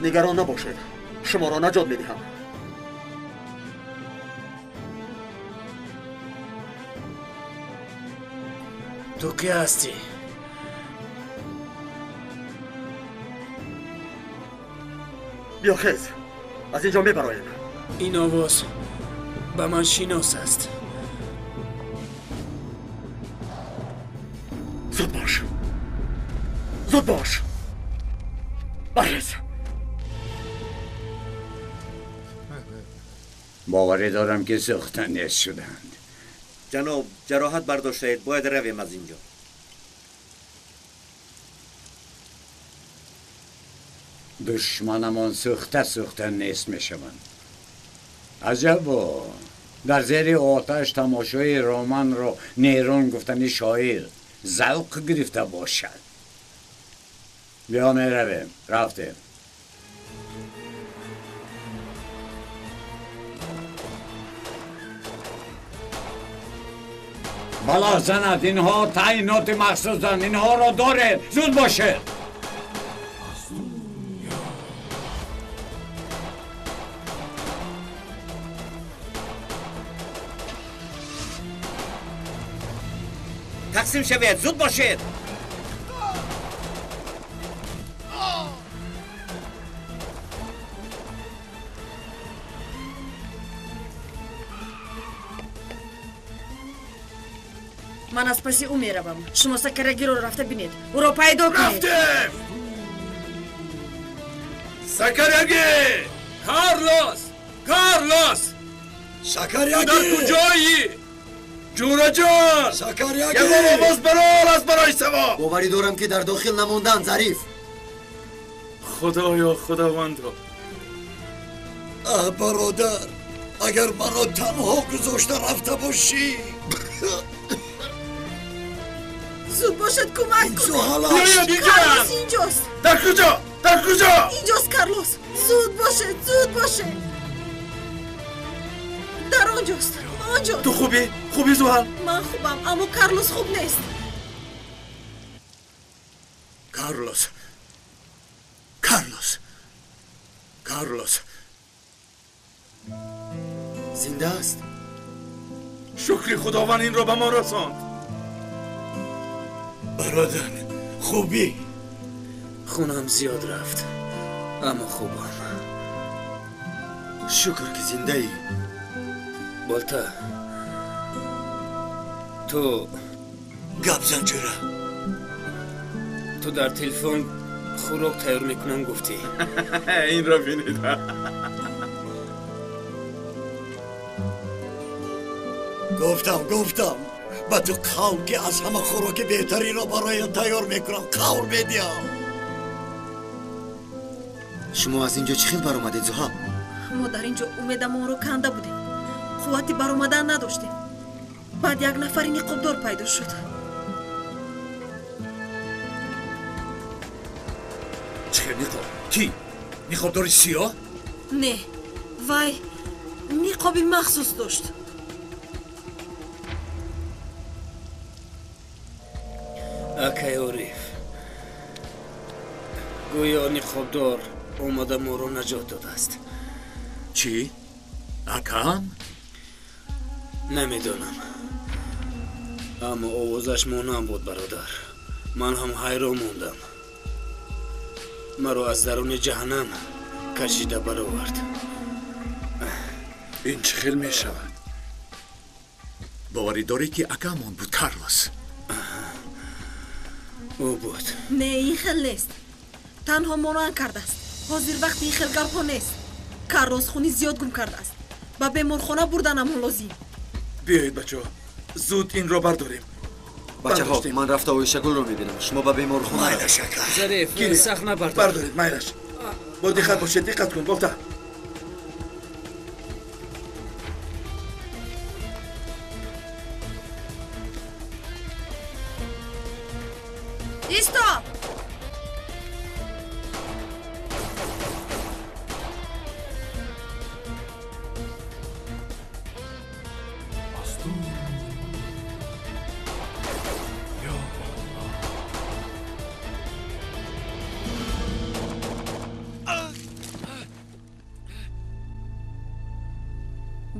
Нигарон набошед, шуморо наҷот медиҳам. Ту кӣ ҳастӣ? Биё хез, аз инҷо мебароем. Ин овоз ба ман шинос аст. Зуд бош, зуд бош, бархез. Боварӣ дорам, ки сӯхта нест шуданд. Ҷаноб, ҷароҳат бардоштаед, бояд равем аз инҷо. Душманамон сӯхта сӯхта нест мешаванд. Аҷабо, дар зери оташ тамошои романро Нерон гуфтани шоир завқ гирифта бошад. Биё меравем, рафтем. Бало занад, инҳо таъиноти махсусанд, инҳоро доред, зуд бошед. Тақсим шавед, зуд бошед. Ман аз паси ӯ меравам. Шумо Сакарягиро рафта бинед, ӯро пайдо кунед. Рафтем! Сакаряги! Карлос! Карлос! Сакаряги! Ту дар куҷоӣ? Ҷураҷон! Сакаряги! Ягон овоз барор аз барои саво! Боварӣ дорам, ки дар дохил намонданд, Зариф. Худоё, худовандо! Аҳ, бародар, агар маро танҳо гузошта рафта бошӣ. Зуд бошад, кӯмак кунед. Зуҳал Биёед инҷо! Карлос инҷост. Дар куҷо? Дар куҷо? Инҷост, Карлос. Зуд бошед, зуд бошед. Дар онҷост, онҷо. Ту хубӣ? Хубӣ, Зуҳал? Ман хубам, аммо Карлос хуб нест. Карлос, Карлос, Карлос зинда аст. Шукри Худованд, инро ба мо расонд. Бародар, хубӣ? Хунам зиёд рафт, аммо хубам. Шукр, ки зиндаӣ. Болта, ту гап зан, ҷура. Ту дар телефон хӯрок тайёр мекунам гуфтӣ. Инро бинед. Гуфтам, гуфтам ба ту қавл, ки аз ҳама хӯроки беҳтаринро бароят тайёр мекунам, қавл медиҳам. Шумо аз ин ҷо чӣ хел баромадед, Зуҳал? Мо дар ин ҷо умедамонро канда будем, қуввати баромадан надоштем. Баъд як нафари ниқобдор пайдо шуд. Чӣ хел ниқоб? Кӣ? Ниқобдори сиёҳ? Не, вай ниқоби махсус дошт. Акай Ориф, гӯё ниқобдор омада моро наҷот додааст. Чӣ? Акам? Намедонам, аммо овозаш монанд буд, бародар. Ман ҳам ҳайрон мондам. Маро аз даруни ҷаҳаннам кашида баровард. Ин чӣ хел мешавад? Боварӣ дорӣ, ки акамон буд, Карлос? Ӯ буд. Не, ин хел нест, танҳо монанд кардааст. Ҳозир вақти ин хел гапҳо нест. Карлос хуни зиёд гум кардааст, ба беморхона бурданамон лозим. Биёед, бачаҳо, зуд инро бардорем. Бачаҳо, ман рафта Оишагулро мебинам, шумо ба беморхона. Майлаш, ака. Зариф, сахт набардор. Бардоред, майлаш. Бо диққат бошед, диққат кун, Болта. Исто!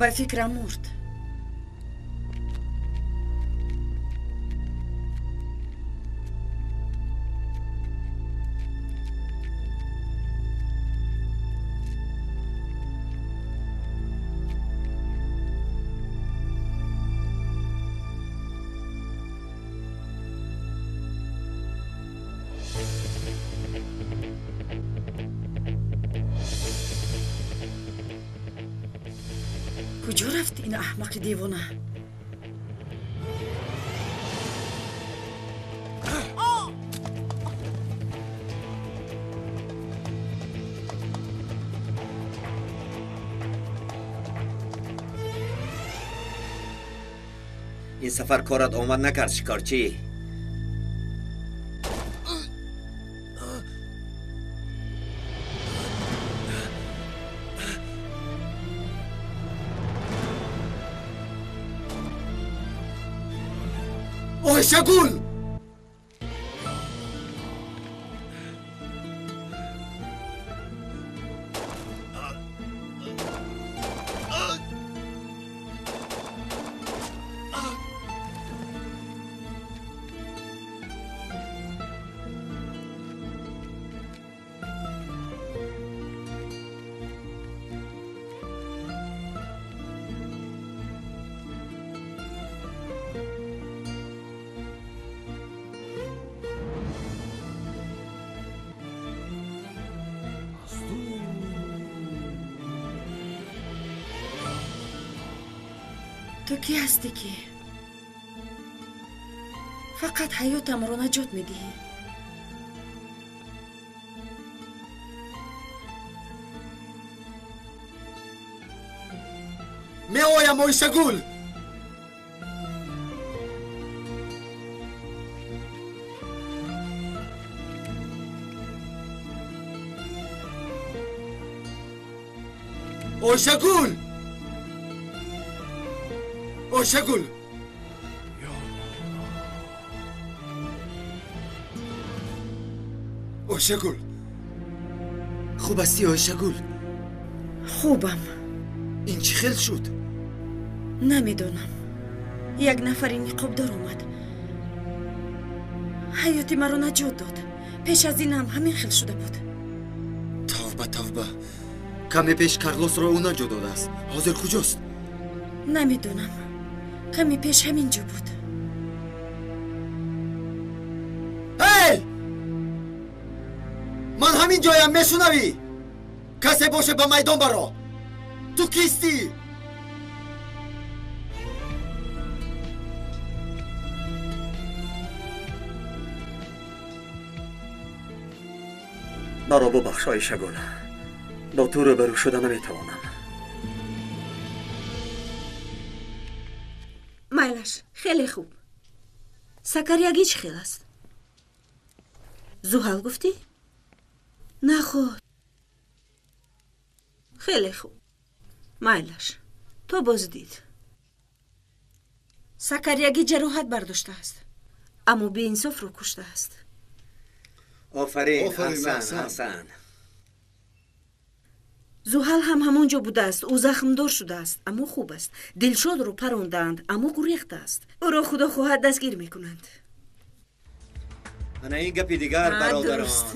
Ба фикрам мурд. Куҷо рафт ин аҳмақи девона? Ин сафар корат омад накард, шикорчӣ. Ойшагул! Ту кӣ ҳастӣ ки фақат ҳаётамро наҷот медиҳӣ? Меоям, Ойшагул! Ойшагул! Ойшагул! Ойшагул! Хуб ҳастӣ, Ойшагул? Хубам. Ин чӣ хел шуд? Намедонам. Як нафари ниқобдор омад. Ҳаёти маро наҷот дод. Пеш аз ин ҳам ҳамин хел шуда буд. Тавба, тавба. Каме пеш Карлосро ӯ наҷот додааст. Ҳозир куҷост? Намедонам. Каме пеш ҳамин ҷо буд. Эй! Ман ҳамин ҷоям, мешунавӣ? Касе боше ба майдон баро. Ту кистӣ? Маро бубахш, Ойшагул. Бо ту рӯбарӯ шуда наметавонам. Майлаш, хеле хуб. Сакарягӣ чӣ хел аст? Зуҳал гуфтӣ? Наход. Хеле хуб. Майлаш, то боз дид. Сакарягӣ ҷароҳат бардоштааст, аммо беинсофро куштааст. Офарин, аҳсан, аҳсан. Зуҳал ҳам ҳамон ҷо будааст. Ӯ захмдор шудааст, аммо хуб аст. Дилшодро парондаанд, аммо гурехтааст. Ӯро худо хоҳад дастгир мекунанд. Ана ин гапи дигар, бародарон. Дуруст.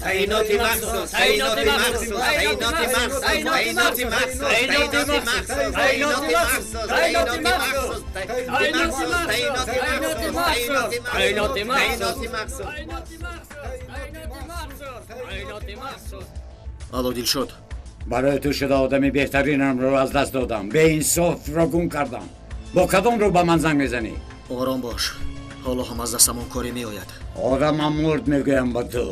Таъиноти махсус, таъиноти махсус, таъиноти махсус, таъиноти махсус, таъиноти махсус, таъиноти махсус, таъиноти махсус, таъиноти махсус, таъиноти махсус, таъиноти махсус. Алло, Дилшод. Барои ту шуда одами беҳтаринамро аз даст додам. Беинсофро гум кардам. Бо кадом рӯ ба ман занг мезанӣ? Ором бош. Ҳоло ҳам аз дастамон коре меояд. Одамам мурд, мегӯям ба ту.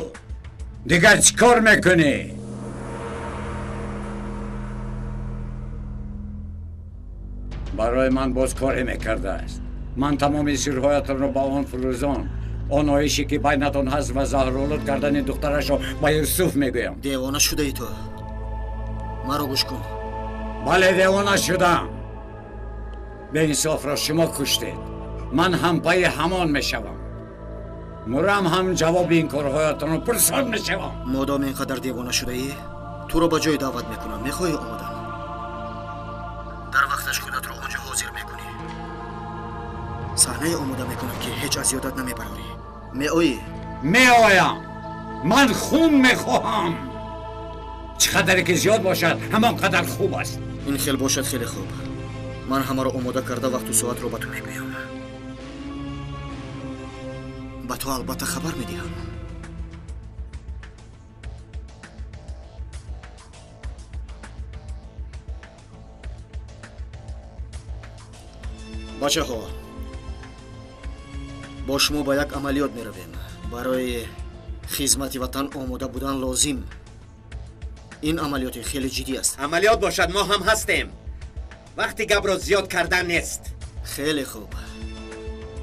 Дигар чӣ кор мекунӣ? Барои ман боз коре мекардааст. Ман тамоми сирҳоятонро ба он фурӯзон, он оише ки байнатон ҳаст ва заҳролуд кардани духтарашро ба Юсуф мегӯям. Девона шудаи ту. Маро гӯш кун. Бале, девона шудам. Беинсофро шумо куштед. Ман ҳам пайи ҳамон мешавам. Мурам ҳам ҷавоби ин корҳоятонро пурсон мешавам. Модом ин қадар девона шудаӣ, туро ба ҷой даъват мекунам. Мехоҳӣ омадан? Дар вақти Саҳнае омода мекунам, ки ҳеҷ аз ёдат намебарорӣ. Меоӣ? Меоям. Ман хун мехоҳам. Чӣ қадаре ки зиёд бошад, ҳамон қадар хуб аст. Ин хел бошад хеле хуб. Ман ҳамаро омода карда вақту соатро ба ту мегӯям. Ба ту албатта хабар медиҳам. Бачаҳо, бо шумо ба як амалиёт меравем. Барои хизмати ватан омода будан лозим. Ин амалиёти хеле ҷиддӣ аст. Амалиёт бошад, мо ҳам ҳастем. Вақти гапро зиёд кардан нест. Хеле хуб.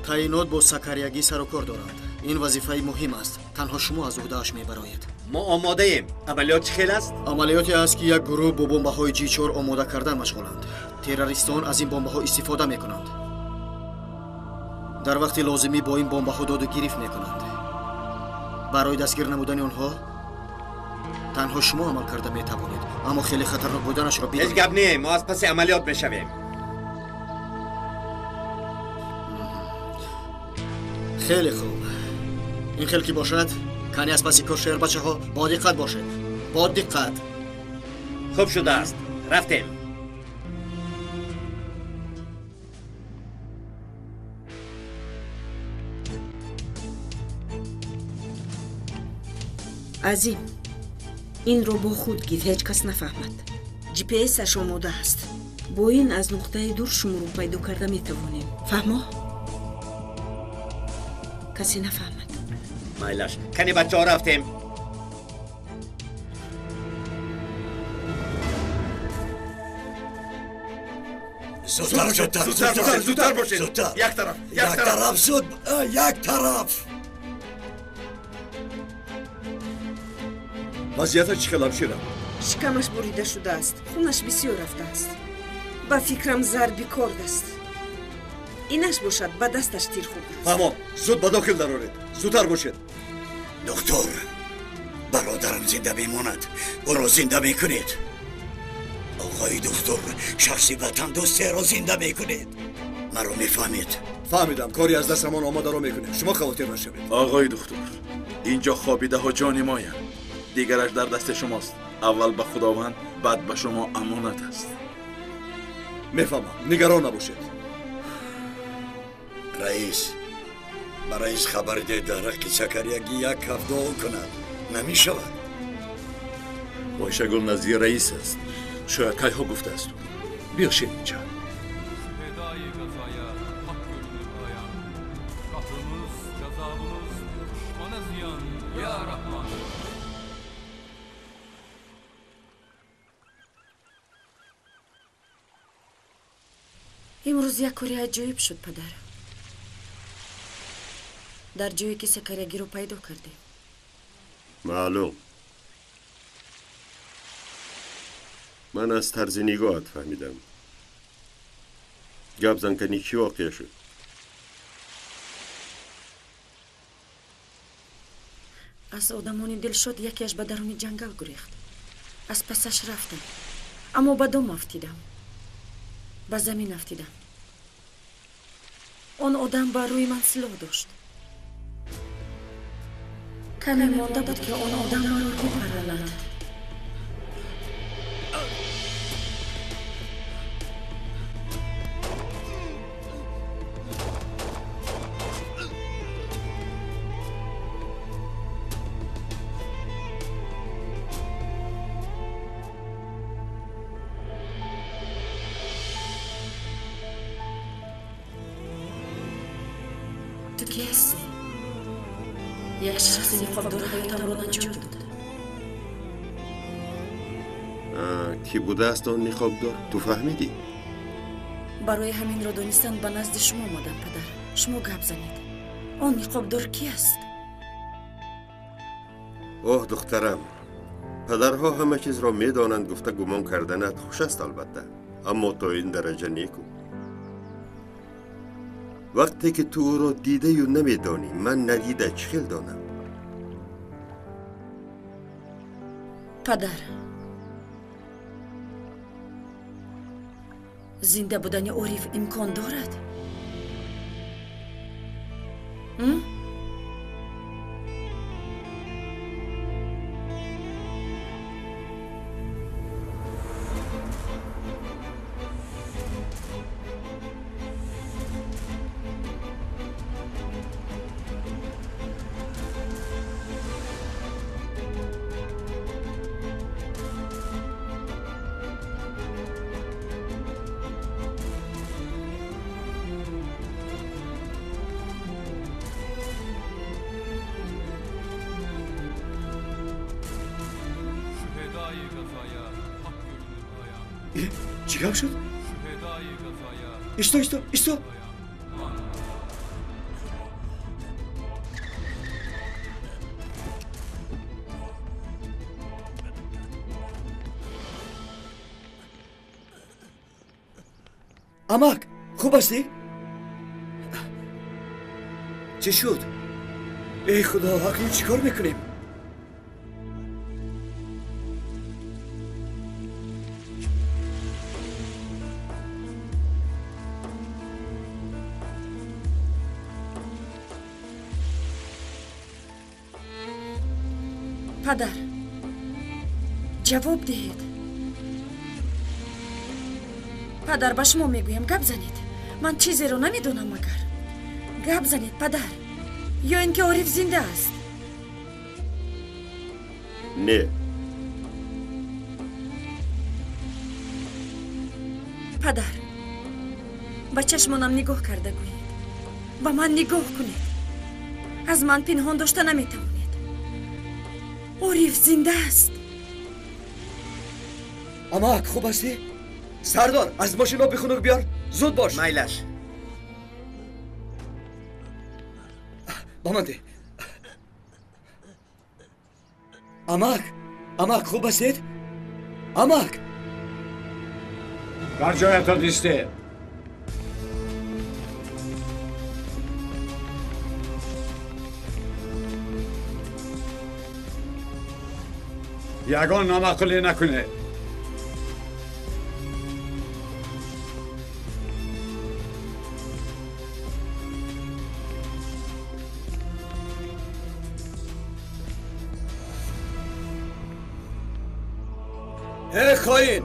Таъинот бо сакариягӣ сару кор доранд. Ин вазифаи муҳим аст. Танҳо шумо аз уҳдааш мебароед. Мо омодаем. Амалиёт чӣ хел аст? Амалиёте аст, ки як гурӯҳ бо бомбаҳои Ҷ4 омода кардан машғуланд. Террористон аз ин бомбаҳо истифода мекунанд. Дар вақти лозимӣ бо ин бомбаҳо доду гирифт мекунанд. Барои дастгир намудани онҳо танҳо шумо амал карда метавонед, аммо хеле хатарнок буданашро бидонед. Ҳеҷ гап не, мо аз паси амалиёт мешавем. Хеле хуб. Ин хел ки бошад, кани аз паси кор шербачаҳо бо диққат бошед. Бо диққат. Хуб шудааст. Рафтем. Азим, инро бо худ гир, ҳеҷ кас нафаҳмад. ҷпсаш омода аст. Бо ин аз нуқтаи дур шуморо пайдо карда метавонем. Фаҳмо? Касе нафаҳмад. Майлаш, кани бачаҳо рафтем. Зудтар, зудтар, зудтар, зудтар бошед. Як тараф, як тараф, зуд, як тараф. Вазъияташ чӣ хел, ҳамшира? Шикамаш бурида шудааст, хунаш бисёр рафтааст. Ба фикрам зарби корд аст. Инаш бошад, ба дасташ тир хӯрдааст. Фаҳмо, зуд ба дохил дароред. Зудтар бошед. Доктор, бародарам зинда мемонад. Ӯро зинда мекунед. Оғои доктор, шахси ватандӯстеро зинда мекунед. Маро мефаҳмед? Фаҳмидам, кори аз дастамон омадаро мекунем. Шумо хавотир нашавед. Оғои доктор, инҷо хобидаҳо ҷони моянд. Дигараш дар дасти шумост. Аввал ба Худованд, баъд ба шумо амонат аст. Мефаҳмам, нигарон набошед. Раис, ба раис хабар деҳ, дар ҳаққи Сакариягӣ як ҳафт дуо кунад. Намешавад. Ойшагул назди раис аст. Шояд кайҳо гуфтааст. Биё ширинҷон. Имрӯз як кори аҷоиб шуд, падар. Дар ҷое ки Сакариягиро пайдо кардем. Маълум. Ман аз тарзи нигоҳат фаҳмидам. Гап зан, кани чӣ воқеа шуд? Аз одамони Дилшод якеаш ба даруни ҷангал гурехт. Аз пасаш рафтам, аммо ба дом афтидам. Ба замин афтидам. Он одам ба рӯи ман силоҳ дошт. Каме монда буд, ки он одам маро бипаранад. Ту ки ҳастӣ? Як шахси ниқобдор ҳаётамро наҷот дод. Кӣ будааст он ниқобдор? Ту фаҳмидӣ? Барои ҳаминро донистан ба назди шумо омадам, падар. Шумо гап занед. Он ниқобдор ки аст? Оҳ, духтарам, падарҳо ҳама чизро медонанд, гуфта гумон карданат хуш аст албатта, аммо то ин дараҷа неку. Вақте ки ту ӯро дидаю намедонӣ, ман надида чӣ хел донам? Падар, зинда будани Ориф имкон дорад? Чӣ гап шуд? Исто, исто, исто! Амак, хуб ҳастӣ? Чӣ шуд? Эй худо, акнун чӣ кор мекунем? Падар, ҷавоб диҳед. Падар, ба шумо мегӯям, гап занед. Ман чизеро намедонам магар. Гап занед, падар. Ё ин ки Ориф зинда аст? Не. Падар, ба чашмонам нигоҳ карда гӯед. Ба ман нигоҳ кунед. Аз ман пинҳон дошта наметавонед. Ориф зинда аст. Амак, хуб ҳастӣ? Сардор, аз мошин оби хунук биёр. Зуд бош. Майлаш. Ба ман деҳ. Амак, амак, хуб ҳастед? Амак! Бар ҷоятон истед. Ягон номаъқулӣ накунед. Э хоин,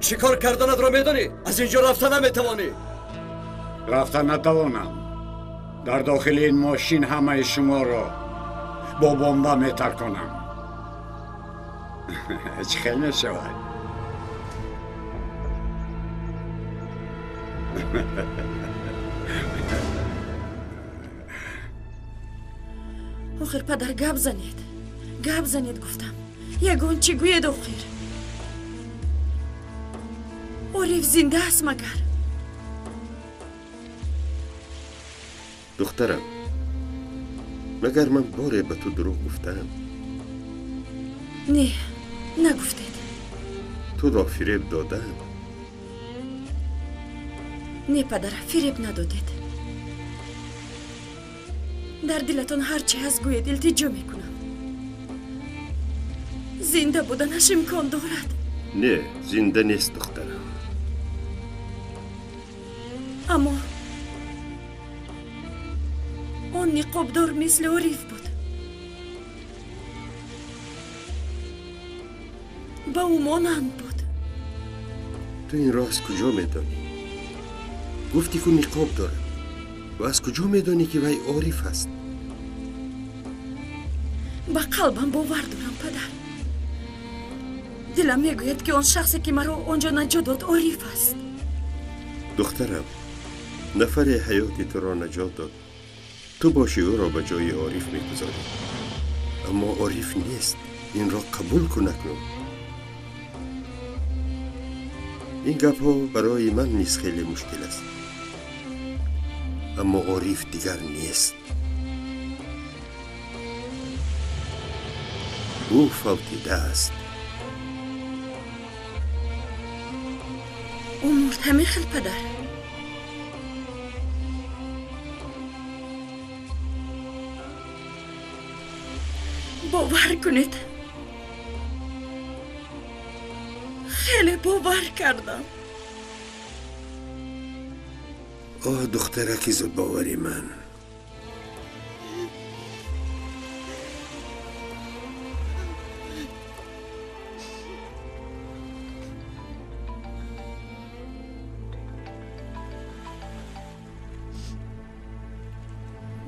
чӣ кор карданатро медонӣ? Аз инҷо рафта наметавонӣ. Рафта натавонам. Дар дохили ин мошин ҳамаи шуморо бо бомба метарконам. Чӣ хел мешавад? Охир, падар, гап занед. Гап занед, гуфтам. Ягон чӣ гӯед охир. Ориф зинда аст магар? Духтарам, магар ман боре ба ту дурӯғ гуфтаам? Не, нагуфтед. Туро фиреб додаам? Не, падар, фиреб надодед. Дар дилатон ҳар чӣ ҳаст гӯед, илтиҷо мекунам. Зинда буданаш имкон дорад? Не, зинда нест, духтарам. Аммо он ниқобдор мисли Ориф буд. Ба ӯ монанд буд. Ту инро аз куҷо медонӣ? Гуфтӣ ку ниқоб дорад. Ва аз куҷо медонӣ ки вай Ориф аст? Ба қалбам бовар дорам, падар. Дилам мегӯяд ки он шахсе ки маро он ҷо наҷот дод Ориф аст. Духтарам, нафаре ҳаёти туро наҷот дод. Ту боши ӯро ба ҷои Ориф мегузорӣ. Аммо Ориф нест. Инро қабул кун акнун. Ин гапҳо барои ман низ хеле мушкил аст. Аммо Ориф дигар нест. Ӯ фавтидааст. Ӯ мурд ҳамин хел, падар. Бовар кунед, хеле бовар кардам. Оҳ, духтараки зудбовари ман.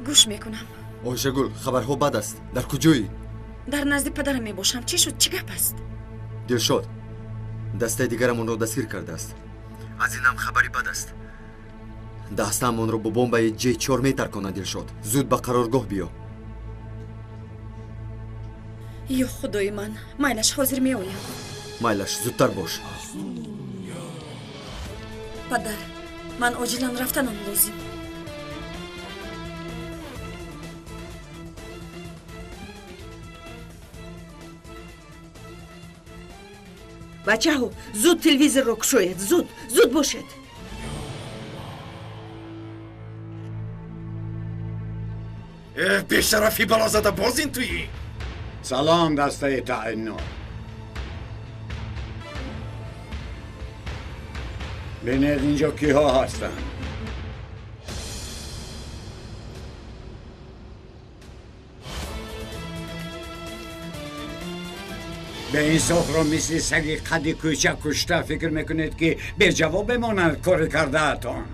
Гӯш мекунам. Ойшагул, хабарҳо бад аст. Дар куҷоӣ? Дар назди падарам мебошам. Чӣ шуд? Чӣ гап аст? Дилшод дастаи дигарамонро дастгир кардааст. Аз ин ҳам хабари бад аст. Дастаамонро бо бомбаи Ҷ4 метарконад. Дилшод, зуд ба қароргоҳ биё. Ё худои ман, майлаш, ҳозир меоям. Майлаш, зудтар бош. Падар, ман оҷилан рафтанам лозим. Бачаҳо, зуд телевизорро кушоед, зуд, зуд бошед. Бешарафи балозада, боз ин туӣ? Салом, дастаи таъинот. Бинед инҷо киҳо ҳастанд. Беинсофро мисли саги қади кӯча кушта фикр мекунед, ки беҷавоб бемонад кори кардаатон.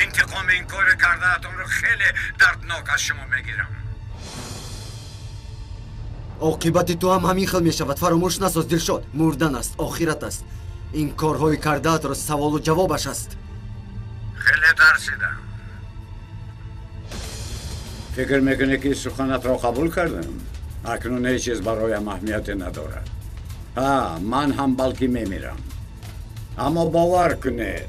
Интиқоми ин кори кардаатонро хеле дарднок аз шумо мегирам. Оқибати ту ҳам ҳамин хел мешавад. Фаромӯш насоз, Дилшод. Мурдан аст, охират аст. Ин корҳои кардаатро саволу ҷавобаш аст. Хеле тарсидам. Фикр мекунӣ, ки суханатро қабул кардам? Акнун ҳеҷ чиз бароям аҳамияте надорад. Ҳа, ман ҳам балки мемирам. Аммо бовар кунед,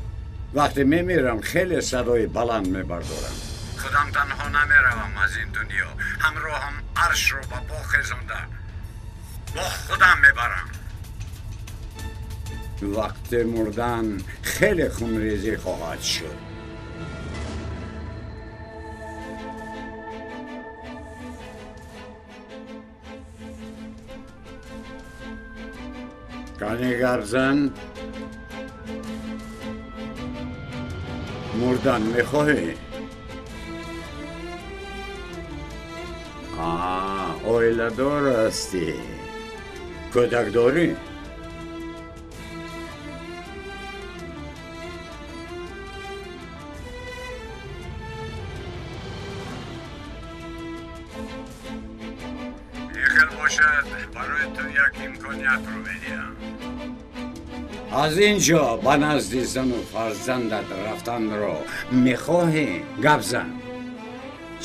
вақте мемирам хеле садои баланд мебардорам. Худам танҳо намеравам аз ин дунё. Ҳамроҳам аршро ба по хезонда бо худам мебарам. Вақти мурдан хеле хунрезӣ хоҳад шуд. Кани гап зан? Мурдан мехоҳӣ? Оиладор ҳастӣ? Кӯдак дорӣ? Ихел бошад, барои ту як имкониятро медиҳам. Аз ин ҷо ба назди зану фарзандат рафтанро мехоҳӣ? Гап зан.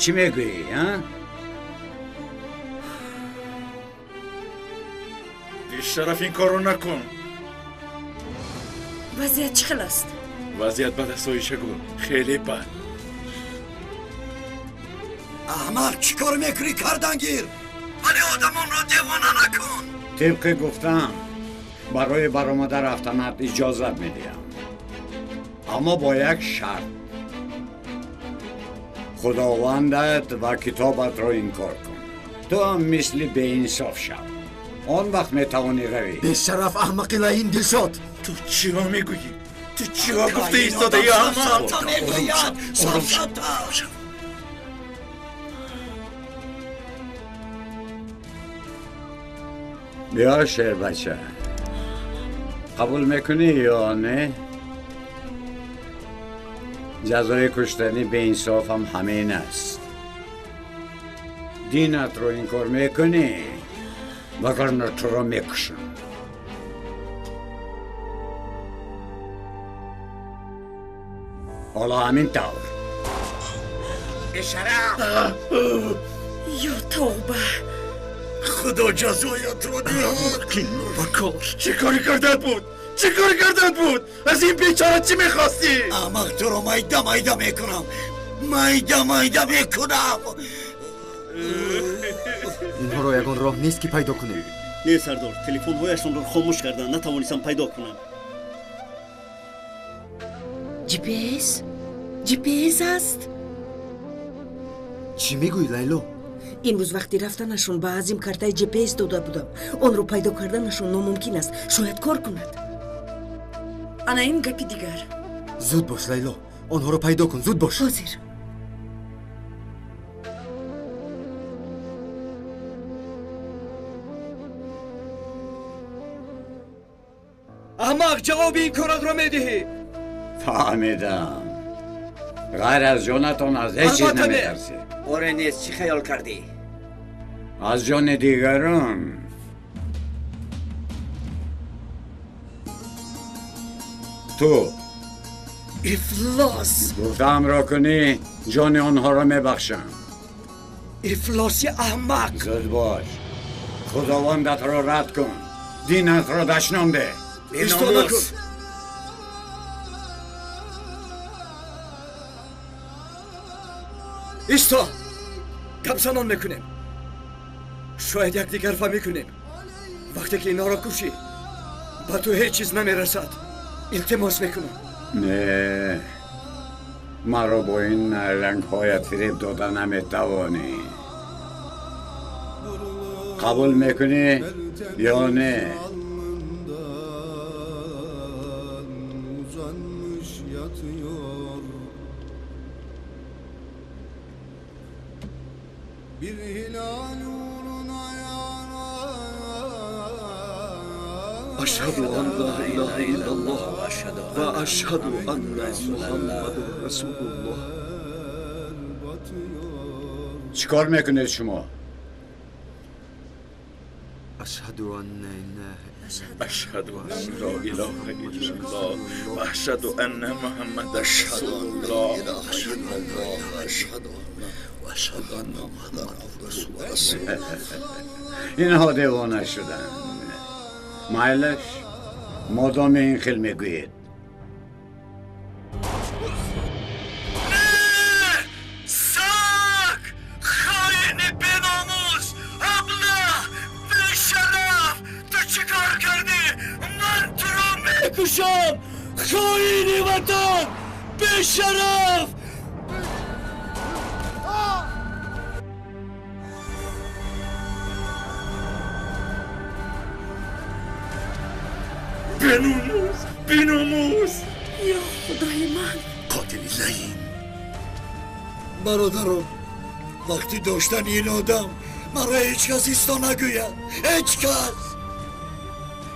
Чӣ мегӯӣ, а? Бешараф, ин корро накун. Вазъият чӣ хел аст? Вазъият бад аст, Оишагул, хеле бад. Аҳмақ, чӣ кор мекунӣ? Кардангир, вале одамонро девона накун. Тибқи гуфтам, барои баромада рафтанат иҷозат медиҳам, аммо бо як шарт. Худовандат ва китобатро инкор кун. Ту ҳам мисли беинсоф шав. Он вақт метавонӣ равӣ. Бешараф, аҳмақи лаин, Дилшод. Ту чиҳо мегӯӣ? Ту чиҳо гуфта истодаӣ, аҳмақ? Биё, шербача, қабул мекунӣ ё не? Ҷазои куштани беинсофам ҳамин аст. Динатро инкор мекунӣ, вагарна туро мекушам. Ҳоло ҳамин тавр. Бешараф! Ё тавба! Худо ҷазоятро диҳад. Чӣ кори кардаат буд? Чӣ кори кардаат буд? Аз ин бечора чӣ мехостӣ? Аҳмақ, туро майда майда мекунам. Майда майда мекунам. Инҳоро ягон роҳ нест, ки пайдо кунем? Не, сардор, телефонҳояшонро хомӯш карданд, натавонистам пайдо кунам. GPS? GPS аст? Чӣ мегӯӣ, Лайло? Имрӯз вақти рафтанашон ба Азим картаи GPS дода будам. Онро пайдо карданашон номумкин аст. Шояд кор кунад. Ана ин гапи дигар. Зуд бош, Лайло, онҳоро пайдо кун, зуд бош. Ҳозир. Аҳмақ, ҷавоби ин коратро медиҳӣ. Фаҳмидам. Ғайр аз ҷонатон аз ҳеҷ чиз наметарсед. Оре нест, чӣ хаёл кардӣ? Аз ҷони дигарон. Ту ифлос гуфтаамро кунӣ, ҷони онҳоро мебахшам. Ифлоси аҳмақ! Зуд бош, худовандатро рад кун, динатро дашном деҳ. Исто накун. Исто, гапзанон мекунем, шояд якдигар фаҳмӣ кунем. Вақте ки инҳоро кушӣ, ба ту ҳеҷ чиз намерасад. Илтимос мекунам. Не, маро бо ин рангҳоят фиреб дода наметавонӣ. Қабул мекунӣ ё не? Ашҳаду ан ла илаҳа иллаллоҳ ва ашҳаду анна Муҳаммадан расулуллоҳ. Чӣ кор мекунед шумо? Ашҳаду анна илаҳа Ашҳаду ан ла илаҳа иллаллоҳ ва ашҳаду анна Муҳаммадан расулуллоҳ. Ашҳаду анна Муҳаммадан расулуллоҳ. Инҳо девона шуданд. Майлаш, модоми ин хел мегӯед. Саг! Хаини беномус! Аблаҳ! Бешараф! Ту чӣ кор кардӣ? Ман туро мекушам! Хоини ватан! Бешараф! Беномус! Беномус! Ё худои ман! Қотили лаим! Бародарон, вақти доштани ин одам маро ҳеҷ кас исто нагӯяд. Ҳеҷ кас!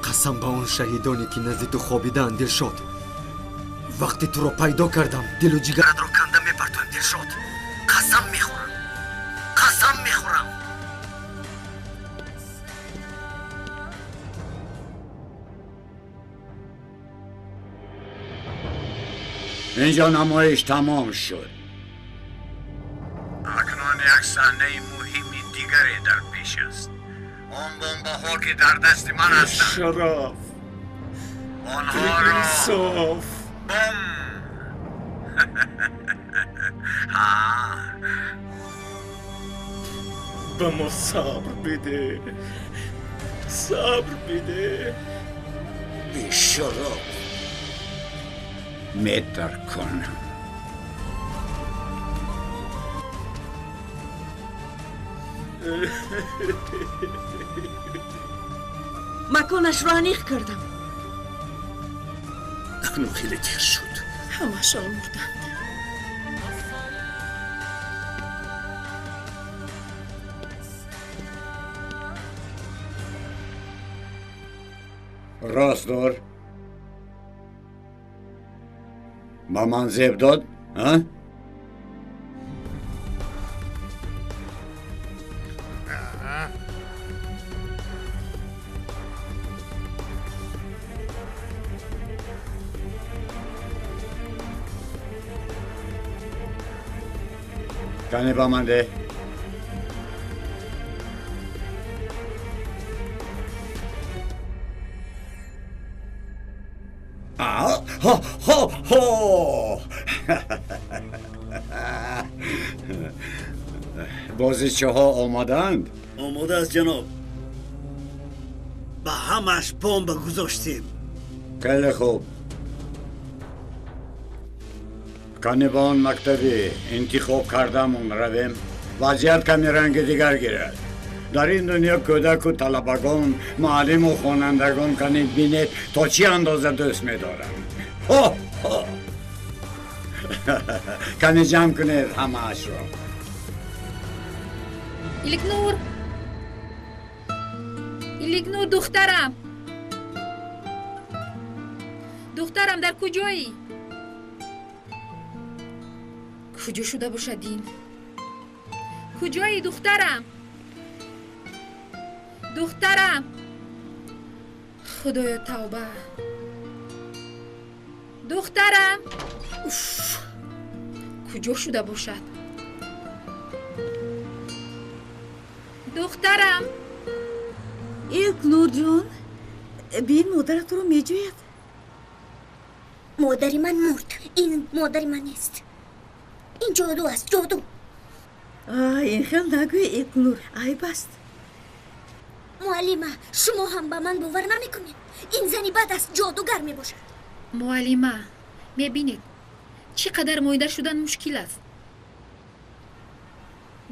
Қасам ба он шаҳидоне ки назди ту хобидаанд, Дилшод. Вақти туро пайдо кардам, дилу ҷигаратро канда мепартоем, Дилшод. Қасам мехӯрам. Қасам мехӯрам. Инҷо намоиш тамом шуд. Акнун як саҳнаи муҳими дигаре дар пеш аст. Он бомбаҳо ки дар дасти ман ҳастанд, шараф, онҳоро инсоф, бум! Ба мо сабр биде, сабр биде. Бешараф! Метарконам. Маконашро аниқ кардам. Акнун хеле дер шуд. Ҳамашон мурданд. Рост дор. Ба ман зеб дод, а? Кане ба ман деҳ. Ҳо-ҳо-ҳо! Бозичаҳо омодаанд? Омода аст, ҷаноб. Ба ҳамаш бомба гузоштем. Хеле хуб. Кане ба он мактаби интихоб кардамон равем, вазъият каме ранги дигар гирад. Дар ин дунё кӯдаку талабагон, муаллиму хонандагон кани бинед то чӣ андоза дӯст медоранд. Ҳо ҳо! Кани ҷамъ кунед ҳамаашро. Иликнур! Иликнур, духтарам! Духтарам, дар куҷоӣ? Куҷо шуда бошад ин? Куҷои духтарам? Духтарам! Худоё, тавба! Духтарам! Уф! Куҷо шуда бошад? Духтарам! Илкнурҷон, бин, модарат туро меҷӯяд. Модари ман мурд. Ин модари ман нест. Ин ҷоду аст, ҷоду. Ин хел нагӯй, Илкнур, айб аст. Муаллима, шумо ҳам ба ман бовар намекунед. Ин зани бад аст, ҷодугар мебошад. Муаллима, мебинед, чӣ қадар моида шудан мушкил аст.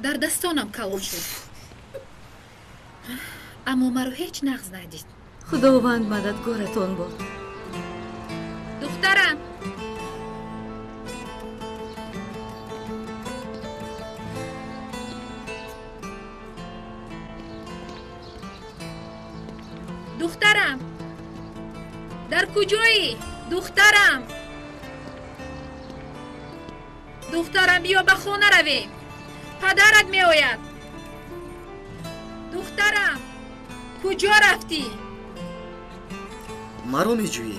Дар дастонам калон шуд, аммо маро ҳеҷ нағз надид. Худованд мададгоратон бод. Духтарам! Духтарам! Дар куҷоӣ? Духтарам! Духтарам, биё ба хона равем. Падарат меояд. Духтарам, куҷо рафтӣ? Маро меҷӯӣ?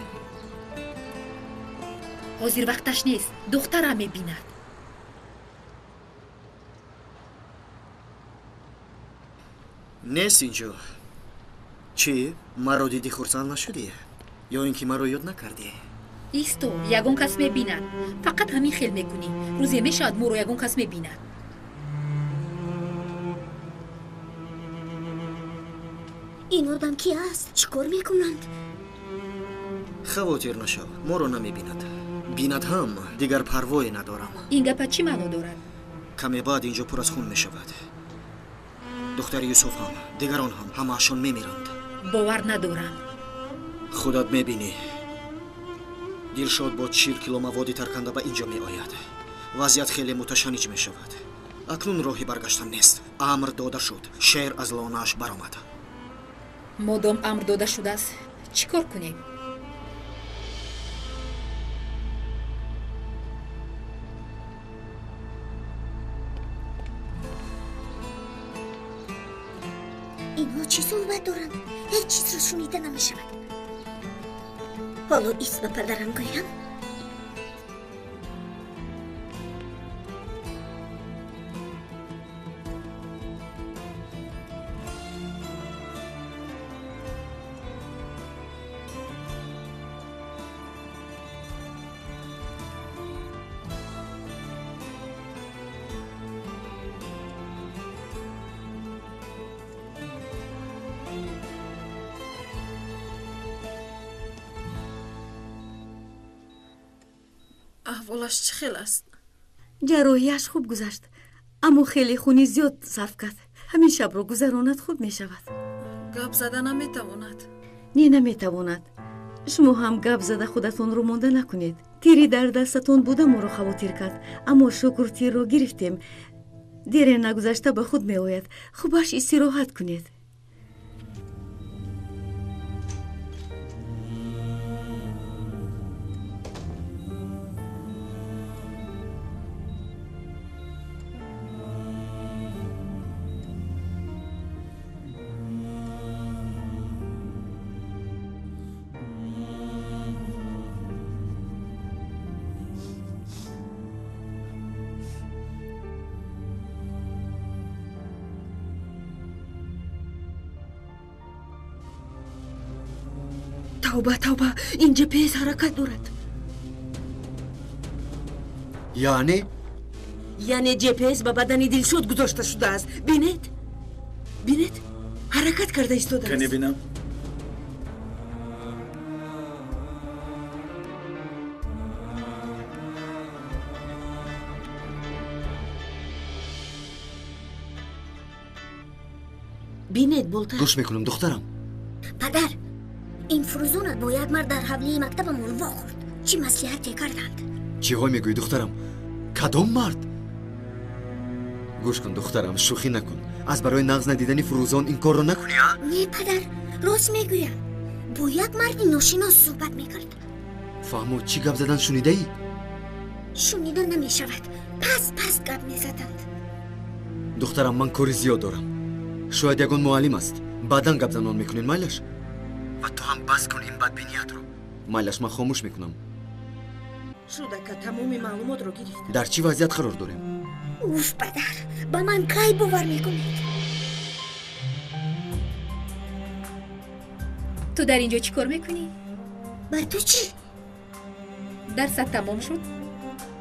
Ҳозир вақташ нест. Духтарам мебинад. Нест инҷо. Чӣ? Маро дидӣ хурсанд нашудӣ? Ё ин ки маро ёд накардӣ? Исто, ягон кас мебинад. Фақат ҳамин хел мекунӣ. Рӯзе мешавад моро ягон кас мебинад. Ин одам ки аст? Чӣ кор мекунанд? Хавотир нашав, моро намебинад. Бинад ҳам, дигар парвое надорам. Ин гапа чӣ маъно дорад? Каме баъд инҷо пур аз хун мешавад. Духтари Юсуф ҳам, дигарон ҳам, ҳамаашон мемиранд. Бовар надорам. Худат мебинӣ. Дилшод бо 40 кило маводи тарканда ба инҷо меояд. Вазъият хеле муташанниҷ мешавад. Акнун роҳи баргаштан нест. Амр дода шуд. Шер аз лонааш баромад. Модом амр дода шудааст, чӣ кор кунем? Инҳо чӣ суҳбат доранд? Ҳеҷ чизро шунида намешавад. Ҳоло ист ба падарам гӯям. Аҳволаш чӣ хел аст? Ҷарроҳияш хуб гузашт, аммо хеле хуни зиёд сарф кард. Ҳамин шабро гузаронад хуб мешавад. Гап зада наметавонад? Не, наметавонад. Шумо ҳам гап зада худатонро монда накунед. Тири дар дастатон буда моро хавотир кард, аммо шукр тирро гирифтем. Дере нагузашта ба худ меояд. Хубаш истироҳат кунед. Тавба, тавба, ин ҷпс ҳаракат дорад. Яъне? Яъне ҷпс ба бадани Дилшод гузошта шудааст. Бинед, бинед, ҳаракат карда истодааст. Кане бинам? Бинед, болтар. Гӯш мекунам, духтарам. Падар, ин Фурӯзонат бо як мард дар ҳавлии мактабамон вохӯрд. Чӣ маслиҳате карданд? Чиҳо мегӯӣ, духтарам? Кадом мард? Гӯш кун, духтарам, шӯхӣ накун. Аз барои нағз надидани Фурӯзон ин корро накунӣ, а? Не, падар, рост мегӯям. Бо як марди ношинос суҳбат мекард. Фаҳмо, чӣ гап задан шунидаӣ? Шунида намешавад. Паст паст гап мезаданд. Духтарам, ман кори зиёд дорам. Шояд ягон муаллим аст. Баъдан гапзанон мекунем, майлаш? Ва ту ҳам бас кун ин бадбиниятро. Майлаш, ман хомӯш мекунам. Шудака тамоми маълумотро гирифтам. Дар чӣ вазъият қарор дорем? Уф, падар, ба ман кай бовар мекунед? Ту дар ин ҷо чӣ кор мекунӣ? Ба ту чӣ? Дарсат тамом шуд?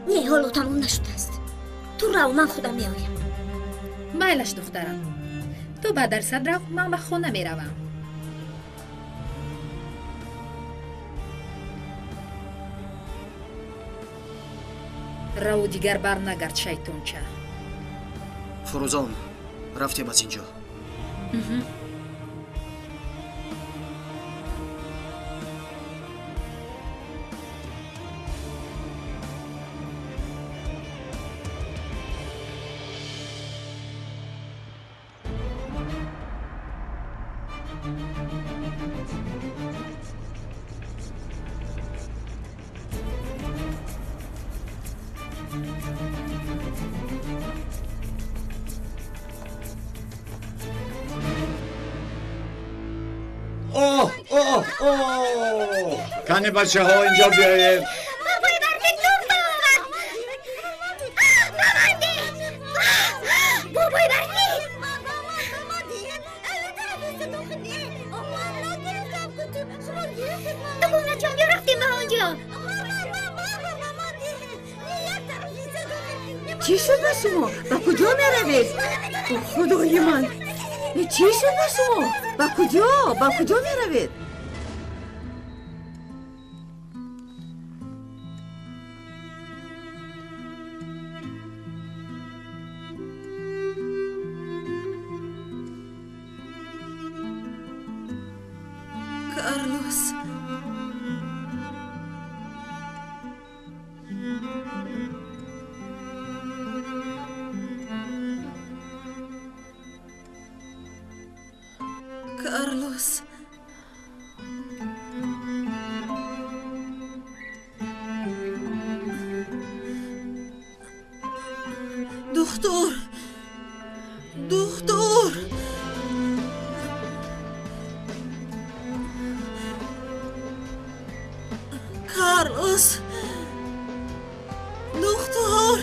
Не, ҳоло тамом нашудааст. Ту рав, ман худам меоям. Майлаш, духтарам. Ту ба дарсат рав, ман ба хона меравам. Раву дигар барнагард, шайтонча. Фурӯзон, рафтем аз ин ҷо. Кани бачаҳо инҷо биёед. Бобои барфӣ туфта омад. Ба ман деҳ. Бобои барфӣ. Дугонаҷон, биё рафтем ба он ҷо. Чӣ шуд ба шумо? Ба куҷо меравед? Худои ман, чӣ шуд ба шумо? Ба куҷо? Ба куҷо меравед? Карлос. Карлос. Духтур! Духтур! Карлос! Духтур!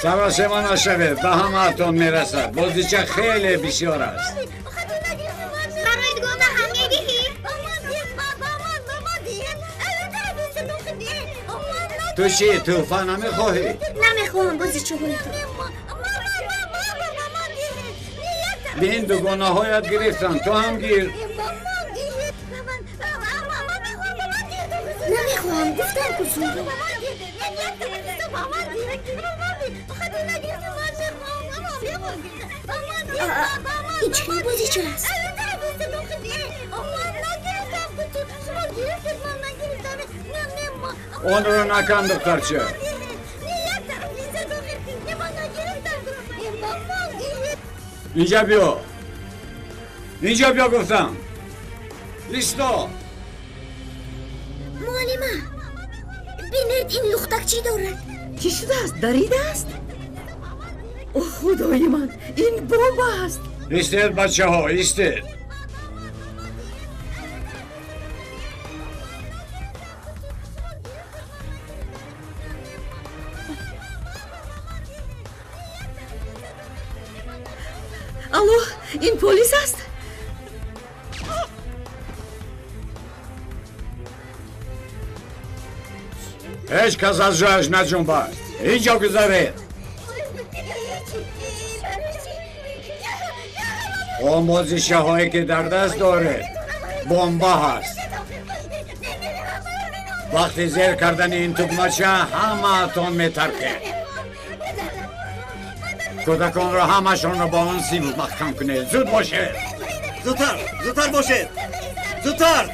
Саросема нашавед, ба ҳамаатон мерасад. Бозича хеле бисёр аст. Барои дугона ҳам медиҳӣ? Ту чӣ, тӯҳфа намехоҳӣ? Намехоҳам бозичаҳои ту. Бин, дугонаҳоят гирифтанд, ту ҳам гир. Намехоҳам, гуфтам ку зуд. Ин чӣ хел бозича аст? Онро накан, духтарча. Инҷа биё. Инҷа биё, гуфтам. Исто. Муаллима, бинед, ин лухтак чӣ дорад? Чӣ шудааст? Даридааст? О, худои ман, ин бомба аст! Истед, бачаҳо, истед. Алло, Ин полис аст? Ҳеҷ кас аз ҷояш наҷунбад. Инҷо гузаред. Он бозичаҳое ки дар даст доред бомба ҳаст. Вақти зер кардани ин тугмача ҳамаатон метаркед. Кӯдаконро ҳамашонро бо он сим маҳкам кунед. Зуд бошед. Зудтар, зудтар бошед. Зудтар.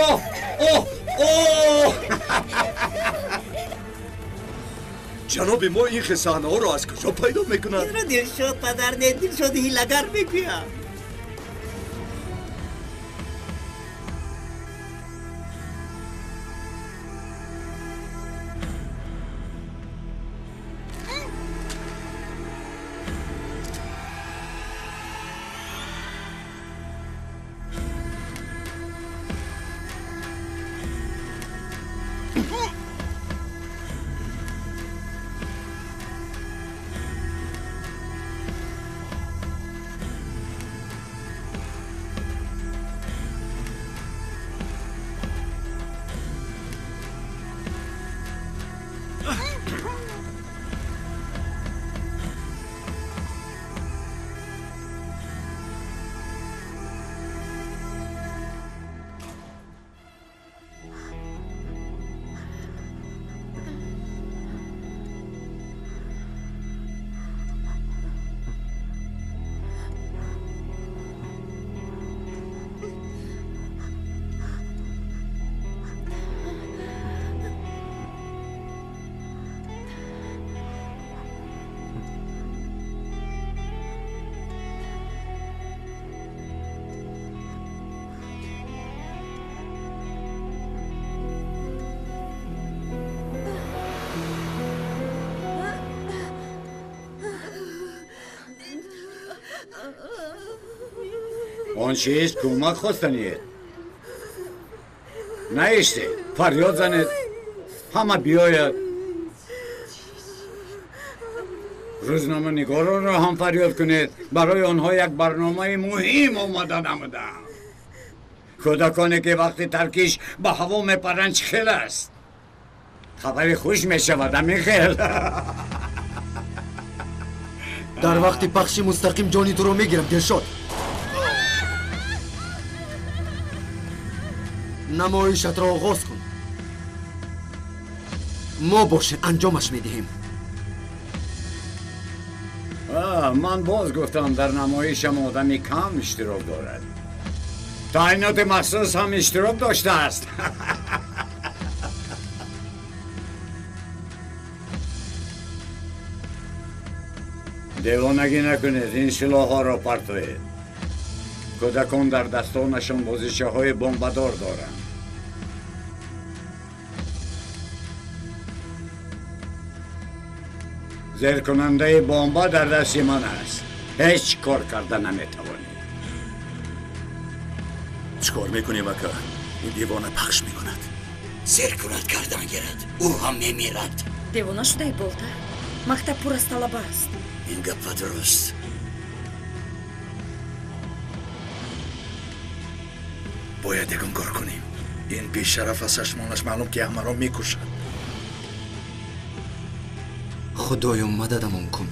Оҳ, оҳ, оҳ! Ҷаноби мо ин хел саҳнаҳоро аз куҷо пайдо мекунад? Инро Дилшод падар не, Дилшоди ҳилагар мегӯям. Он чиз кӯмак хостаниед. Наиштед, фарёд занед, ҳама биёяд. Рӯзноманигоронро ҳам фарёд кунед. Барои онҳо як барномаи муҳим омода намудам. Кӯдаконе ки вақти таркиш ба ҳаво мепаранд чӣ хел аст? Хабари хуш мешавад, ҳамин хел. Дар вақти пахши мустақим ҷони туро мегирам, Дилшод. Намоишатро оғоз кун. Мо бошем анҷомаш медиҳем. Ман боз гуфтам, дар намоишам одами кам иштирок дорад. Таъиноти махсус ҳам иштирок доштааст. Девонагӣ накунед, ин силоҳҳоро партоед. Кӯдакон дар дастонашон бозичаҳои бомбадор доранд. Зеркунандаи бомба дар дасти ман аст. Ҳеҷ кор карда наметавонед. Чӣ кор мекунем, ака? Ин девона пахш мекунад. Зер кунад кардан гирад, ӯ ҳам мемирад. Девона шудаи, Болта? Мактаб пур аз талаба аст. Ин гапа дуруст. Бояд ягон кор кунем. Ин бешараф аз чашмонаш маълум, ки ҳамаро мекушад. Худоё, мададамон кун.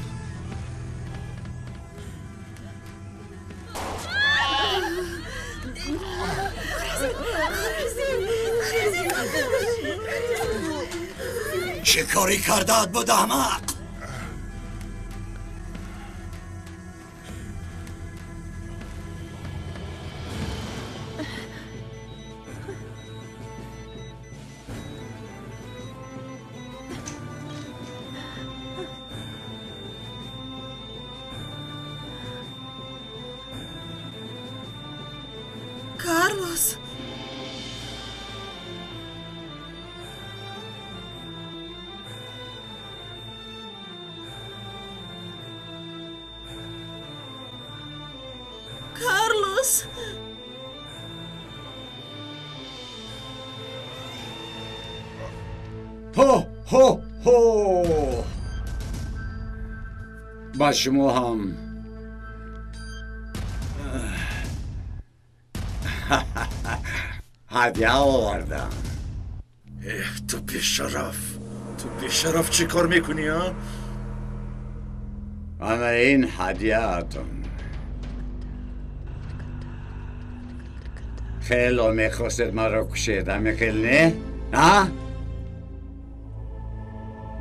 Чӣ корӣ кардаат буд, аҳмақ? Карлос! Карлос! Ҳо, ҳо, ҳо! Ба шумо ҳам ҳадя овардам. Эҳ, ту бешараф, ту бешараф, чӣ кор мекунӣ, а? Ана ин ҳадияатон. Хело мехостед маро кушед, ҳамин хел не? А?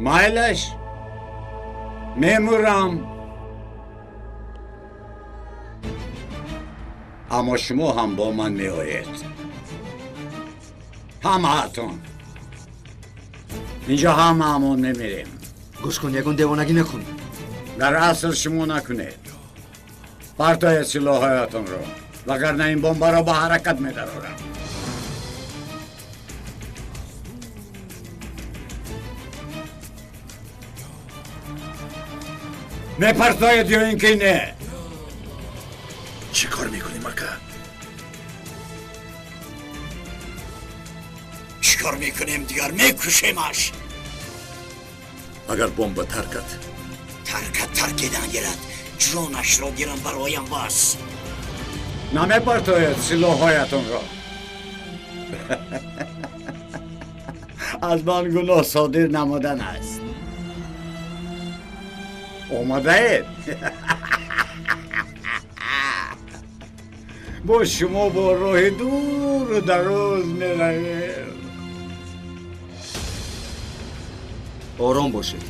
Майлаш, мемурам. Аммо шумо ҳам бо ман меоед. Ҳамаатон. Инҷо ҳамаамон мемирем. Гӯш кун, ягон девонагӣ накун. Дар асл шумо накунед. Партоед силоҳҳоятонро, вагарна ин бомбаро ба ҳаракат медарорам. Мепартоед ё ин ки не? Чӣ кор мекунем, ака? Чӣ кор мекунем дигар? Мекушемаш. Агар бомба таркад? Таркад, таркидан гирад. Ҷонашро гирам бароям бас. Намепартоед силоҳҳоятонро. Аз ман гуноҳ содир намудан аст. Омадаед? Бо шумо бо роҳи дуру дароз меравем. Ором бошед.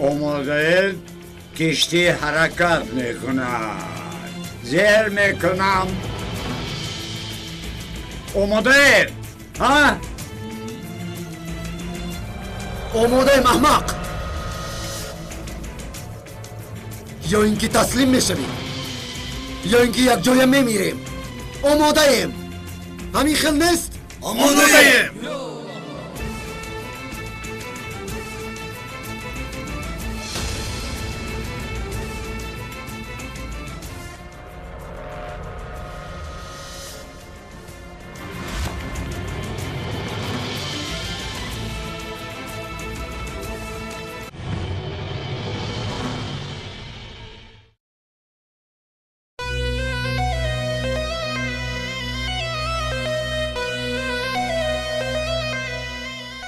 Омодаед? Киштӣ ҳаракат мекунад. Зер мекунам. Омодаед? Ҳа? Омодаем, аҳмақ! Ё ин ки таслим мешавем, ё ин ки якҷоя мемирем. Омодаем. Ҳамин хел нест? Омодаем.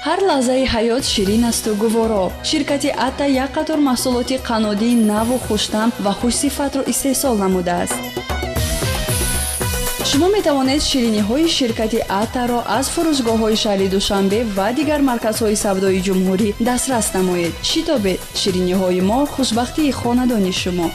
Ҳар лаҳзаи ҳаёт ширин асту гуворо. Ширкати Ата як қатор маҳсулоти қаннодии наву хуштам ва хушсифатро истеҳсол намудааст. Шумо метавонед шириниҳои ширкати Атаро аз фурӯшгоҳҳои шаҳри Душанбе ва дигар марказҳои савдои ҷумҳурӣ дастрас намоед. Шитобед, шириниҳои мо хушбахтии хонадони шумо.